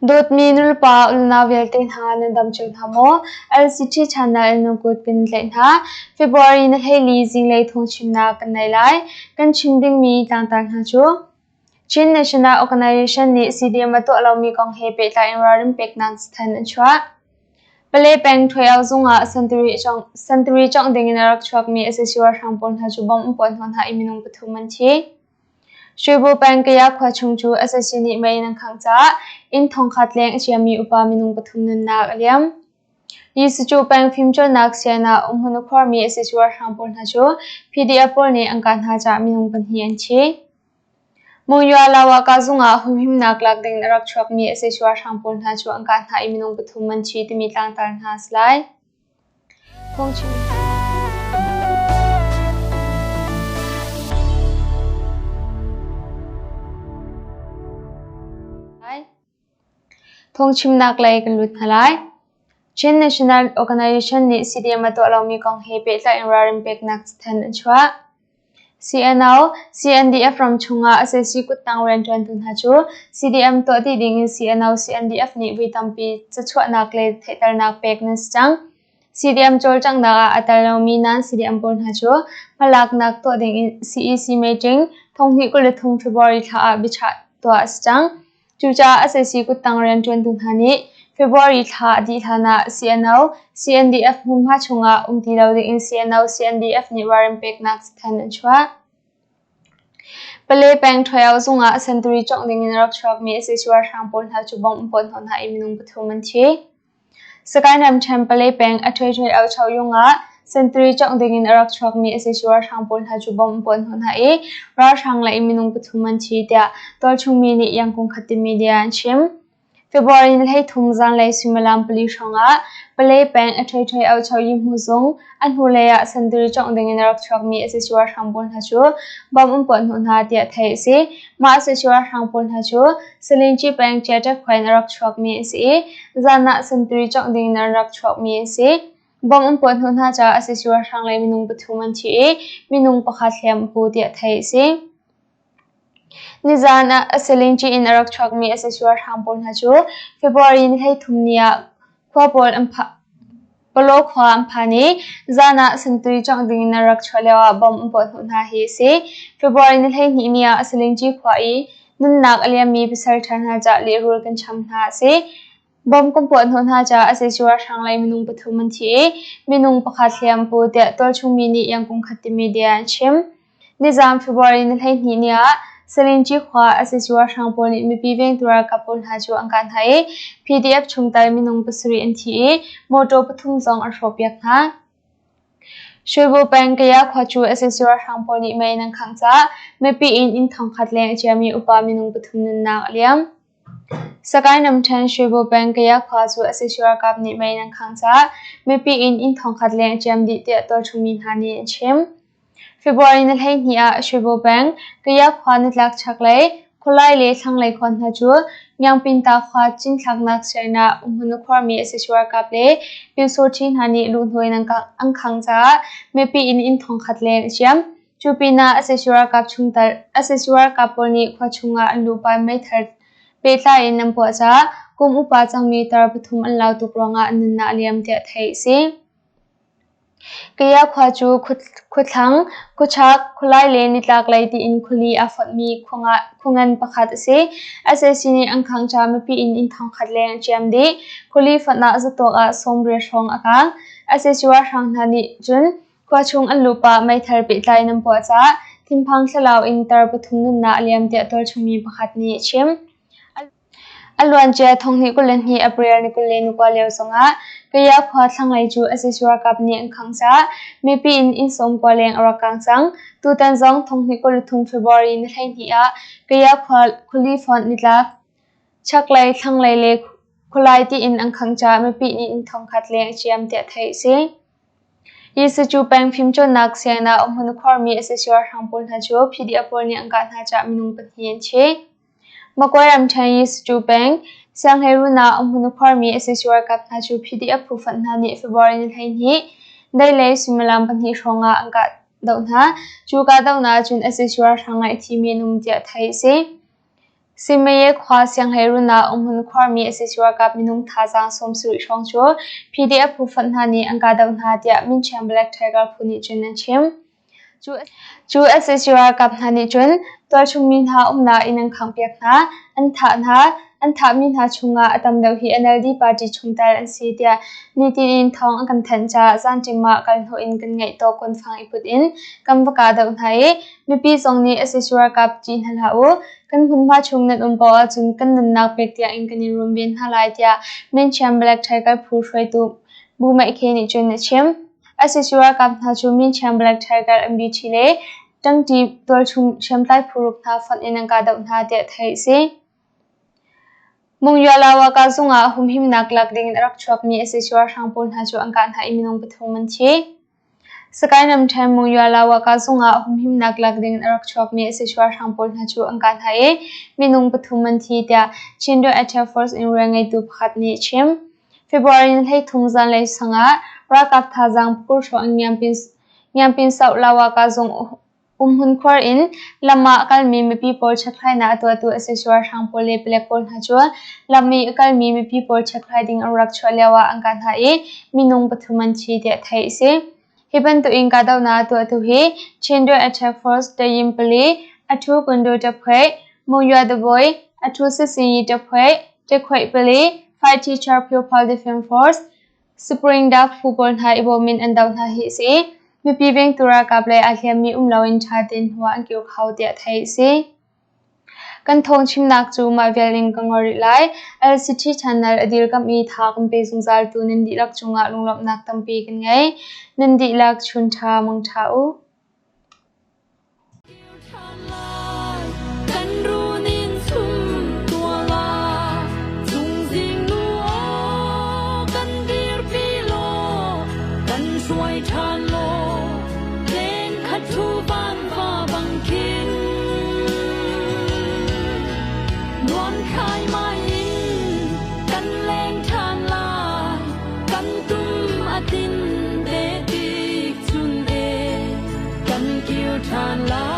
Dawtmi nulepa unau vialte hna nan dam cio hna maw? LCT channel in nan kut kan tlaih hna. February ni 14 zinglei thawngchimnak kan nei lai. Kan chim dingmi tlangtar hna cu Chin National Organization nih CDM a tuah lomi kong he pehtlai in ralrin peknak cathanh an chuah. Pale peng Ṭhuaiau zung ah santari cawngh ding in a rak chuakmi sac ralhrang pawl hna cu bomb an puah hnawh hna i minung pathum an thi. Shwebu peng Kaya khua chung cu sac nih mei in an khangh caah inn thongkhat leng a ciami upa minung pathum nunnak a liam. Yisucu peng fimcawnnak sian ah umhmun a khuarmi sac ralhrang pawl hna cu PDF pawl nih an kah hna caah minung pahnih an thi. Monywa Lawaka zung ah humhimnak lak ding in a rak chuakmi sac ralhrang pawl hna cu an kah hna i minung pathum an thi timi tlangtar hna a si lai. Phungchimnak lei kan lut hna lai. Chin National Organization nih CDM a tuah lomi kong he pehtlai in ralrin peknak cathanh an chuah. CNO, CNDF ram chungah sac kuttang rianṭuantu hna cu CDM tuah dih dingin CNO, CNDF nih voi tampi cachuahnak le theihternak pek nan si cang. CDM cawlcanghnak ah a tel lomi nan CDM pawl hna cu hmalaknak tuah dingin CEC meeting 2023 February thla ah biachah tuah a si cang. Cucaah sac kuttang rianṭuantu hna nih February thla a dih hlanah CNO, CNDF hmunhma chungah um ti lo dingin CNO, CNDF nih ralrin peknak cathanh an chuah. Pale peng Ṭhuaiau zung ah sentari cawngh dingin a rak chuakmi sac ralhrang pawl hna cu bomb an puah hnawh hna i minung pathum an thi. Sagaing ramṭhen Palei peng a ṭhuaiṭhuai Aucho yung ah sentari cawngh dingin a rak chuakmi sac ralhrang pawl hna cu bomb an puah hnawh hna i ralhrang lei minung pathum an thi tiah tualchung mi nih Yangon Khatte media an chim. February ni 13 zanlei suimilam pali hrawngah Palei peng a ṭhuaiṭhuai Aucho Yihmu zung a hnulei ah sentari cawngh dingin a rak chuakmi sac ralhrang pawl hna cu bomb an puah hnawh hna tiah theih a si. Mah sac ralhrang pawl hna cu Salingci peng Chiaṭek khua in a rak chuakmi a si i zan ah sentari cawngh ding in an rak chuakmi a si. Bomb an puah hnawh hna caah sac ralhrang lei minung pathum an thi i minung pakhat hliam a pu tiah theih a si. Nizan ah Salingci in a rak chuakmi sac ralhrang pawl hna cu February ni 13 ni ah khua pawl an phah. Palaw khua an phan i zan ah sentari cawngh dingin an rak chuah lioah bomb an puah hnawh hna hi a si. February ni 12 ni ah Salingci khua i nunnak a liammi pasalṭha hna caah lehrul kan cham hna a si. Bomb kan puah hnawh hna caah sac ralhrang lei minung pathum an thi i minung pakhat hliam a pu tiah tualchung mi nih Yangon Khatte media an chim. Nizaan February ni 12 ni ah Salingci khua sac ralhrang pawl nih mipi vengtu ralkap pawl hna cu an kah hna i PDF chungtel minung pasarih an thi i mawṭaw pathum zong an hrawhpiak hna. Shwebu peng Kaya khua cu sac ralhrang pawl nih mei in an khangh caah mipi inn inn thongkhat leng a ciami upa minung pathum nunnak a liam. Sagaing ramṭhen Shwebu peng Kaya khua cu sac ralkap nih mei in an khangh caah mipi inn inn thongkhat leng a ciam dih tiah tualchung mi hna nih an chim. February ni 12 ah Shwebu peng, Kaya khua nitlak chaklei, khualai le thlanglei khua hna cu Ngiangpinta khua cinthlaknak siain ah umhmun a khuarmi sac ralkap le Pyusawṭhi hna nih luhnuai in an khangh caah mipi inn inn thongkhat leng a ciam. Cu pinah sac ralkap chungtel sac ralkap pawl nih khua chungah an luhpah i meithal pehtlai in an puah caah kum upa cangmi tar pathum an lau tuk ruangah an nunnak a liam tiah theih a si. Kaya khua cu khuathlang, khuachak, khualai le nitlaklei tiin khuali aa fonhmi khuangan pakhat a si. Sac nih an khangh caah mipi inn inn thongkhat leng a ciam dih. Khuali fonh ah zatuak ah sawmriat hrawng a kaang. Sac ralhrang hna nih cun khua chung an luh pah meithal pehtlai in an puah caah thinphang thlalau in tar pathum nunnak a liam tiah tualchungmi pakhat nih a chim. A luancia 2022 April ni 29 lio zongah Kaya khua thlanglei cu sac ralkap nih an khangh caah mipi in inn 90 leng a rak kaang cang. Tutan zong 2023 February ni 12 ah Kaya khua khuali fonh nitlak chaklei, thlanglei le khualai tiin an khangh caah mipi nih inn thongkhat leng a ciam tiah theih a si. Yisucu peng fimcawnnak sianginn ah umhmun a khuarmi sac ralhrang pawl hna cu PDF pawl nih an kah hna caah minung pahnih an thi. Magway ramṭhen Yisucu peng Sianghleirun ah umhmun a khuarmi sac ralkap hna cu PDF phufonh hna nih February ni 12 deilei suimilam pahnih hrawng ah an kahdoh hna. Cu kahdohnak ahcun sac ralhrang ngaihthimi an um tiah theih a si. Simaye khua sianghleirun ah umhmun khuarmi sac ralkap minung thazaang 70 hrawng cu PDF phu fonh hna nih an kahdoh hna tiah Minchiam Black Tiger phu nih cun an chim. Cu sac ralkap hna nih cun tualchung mi hna umnak inn an khanghpiak hna, an thah hna, an thahmi hna chungah a tam deuh hi NLD party chungtel an si tiah nitin in thawng an kan thanh caah zanṭim ah kal hnawh in kan ngeih tawk kuanfang i put in kan va kahdoh hna i mipi zong nih sac ralkap ṭih hna hlah u, kan hmunhma chung nan um paoh ahcun kan nunnak pek tiang in kan in runven hna lai tiah Minchiam Black Tiger phu hruaitu Bu Maih Khe nih cun a chim. Sac ralkap hna cu Minchiam Black Tiger MBT le ṭangṭi tualchung hriamtlai phu ruk hna fonh in an kahdoh hna tiah theih a si. Mungyualawaka zung ah humhimnak lak ding in a rak chuakmi sac ralhrang pawl hna cu an kah hna i minung pathum an thi. Sakae ramṭhen Mungyualawaka zung ah humhimnak lak ding in a rak chuakmi sac ralhrang pawl hna cu an kah hna i minung pathum an thi tiah Chindoh Air Force in rianngeitu pakhat nih a chim. February ni 13 zanlei sang ah ralkap thazaang pakur hrawng in Ngiampin South Lawaka zung umhmun khuar in lam ah a kalmi mipi pawl chekhlainak a tuahtu sac ralhrang pawl le palek pawl hna cu lam i a kalmi mipi pawl chekhlai ding an rak chuah lio ah an kah hna i minung pathum an thi tiah theih a si. Hi bantuk in kahdohnak a tuahtu hi Chindoh Attack Force Tayin pali, Athu Kundu Taphwei, Monywa Dabawi, Athu Sisinyi Taphwei, Takhwei pali, Fight Teacher Pure Defense Force, Spring Duck phu pawl hna i bawm in an doh hna hi a si. Mipi vengtu ralkap lei aa hliammi um loin ṭha tein hnu ah an kir kho tiah theih a si. Kan thawng chimnak cu mah vial in ka ngol rih lai. LCT channel a dirkamh i tha kan pe zungzaltu nan dihlak cungah lunglawmhnak tampi kan ngei. Nan dihlak chun ṭha mang ṭha u. Kan runin chum tuala cungzing nu aw kan dirpi law kan hruai ṭhan law len khat thu van va bang khin nuam khai mai in kan leng ṭhan lai kan tum a tin te tik chun e kan kir ṭhan lai.